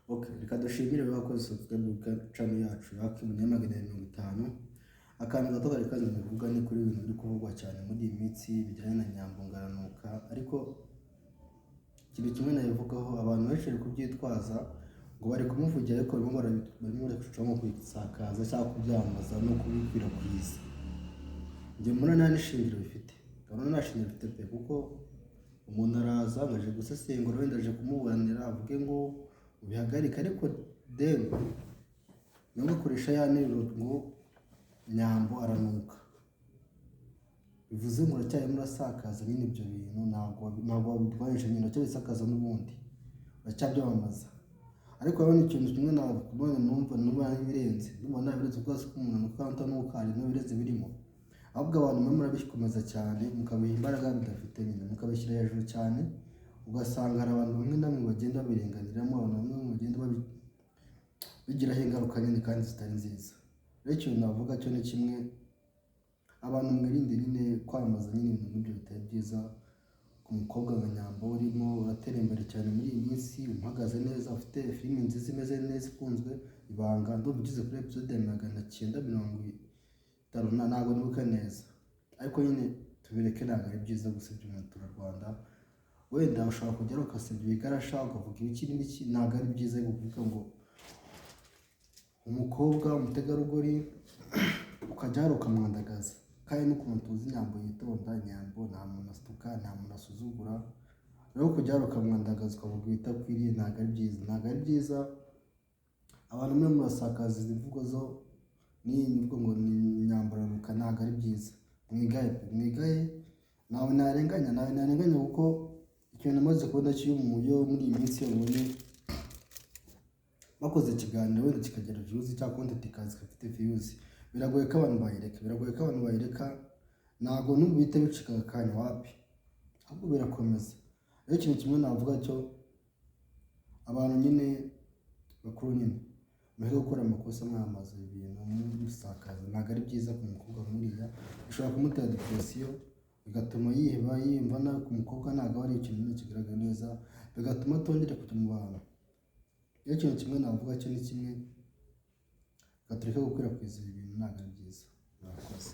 Okay, reka dushimire abakoze subscribe channel yacu yaka 450. Akantu gato kari kazanye kuvuga ni kuri ibintu biri kuvugwa cyane muri iyi minsi bijyanye na Nyambo Ngaranuka. Ariko ikintu kimwe nabivugaho, abantu benshi bari kubyitwaza ngo bari kumuvugira, ariko barimo barabicamo kubisakaza cyangwa kubyamamaza no kubikwirakwiza. Njye mbona nta n'ishingiro bifite, ndabona nta shingiro bifite pe, kuko umuntu araza ngo aje gusesengura, wenda aje kumuburanira, avuge ngo ubihagarike, ariko then ntugakoresha ya nteruro ngo "Nyambo aranuka", bivuze ngo uracyarimo urasakaza nyine ibyo bintu. Ntabwo wabirwanyije nyine, uracyabisakaza n'ubundi uracyabyamamaza. Ariko urabona ikintu kimwe nabonye, numva n'ibirenze, numva ntabirenze, kuko ko umuntu anuka utanuka hari n'ibirenze birimo. Ahubwo abantu mwe murabikomeza cyane, mukabiha imbaraga bidafite nyine, mukabishyira hejuru cyane, ugasanga hari abantu bamwe na bamwe bagenda babirenganiramo, abantu bamwe na bamwe bagenda bigiraho ingaruka nyine kandi zitari nziza. Rero ikintu navuga cyo ni kimwe: abantu mwirinde nyine kwamamaza nyine ibintu nk'ibyo bitari byiza ku mukobwa nka Nyambo urimo uratera imbere cyane muri iyi minsi, uhagaze neza, ufite filime nziza imeze neza ikunzwe, Ibanga. Ndumva ugeze kuri episode ya 950 ntabwo nibuka neza, ariko nyine tubireke, ntabwo ari byiza gusebya umuturarwanda. Wenda ushobora kugera ugasebya ibigarasha, ukavuga ibiki n'ibiki, ntabwo ari byiza kuvuga ngo umukobwa umutegarugori ukajya hariya ukamwandagaza. Kandi n'ukuntu tuzi Nyambo yitonda, Nyambo nta muntu asuka, nta muntu asuzugura. Rero kujya hariya ukamwandagaza, ukavuga ibitakwiriye, ntabwo ari byiza, ntabwo ari byiza. Abantu mwe murasakaza izi mvugo zo n'iyi mvugo ngo ni "Nyambo aranuka", ntabwo ari byiza. Mwigaye pe, mwigaye. Ntawe narenganya, ntawe narenganya, kuko ikintu namaze kubona cy'uyu muri iyi minsi, iyo babonye bakoze ikiganiro wenda kikagira views cyangwa content ikaza ifite views, biragoye ko abantu bayireka, biragoye ko abantu bayireka. Ntabwo n'ubu bihita bicika aka kanya, wapi, ahubwo birakomeza. Rero ikintu kimwe navuga cyo, abantu nyine bakuru nyine mureke gukora amakosa mwamamaza ibi bintu, musakaza. Ntabwo ari byiza ku mukobwa nk'uriya, bishobora kumutera depression, bigatuma yiheba, yiyumva nabi. Ku mukobwa ntabwo aba ari ikintu nyine kigaragara neza, bigatuma atongera kujya mu bantu. Rero ikintu kimwe navuga cyo ni kimwe: reka tureke gukwirakwiza ibi bintu, ntabwo ari byiza. Murakoze.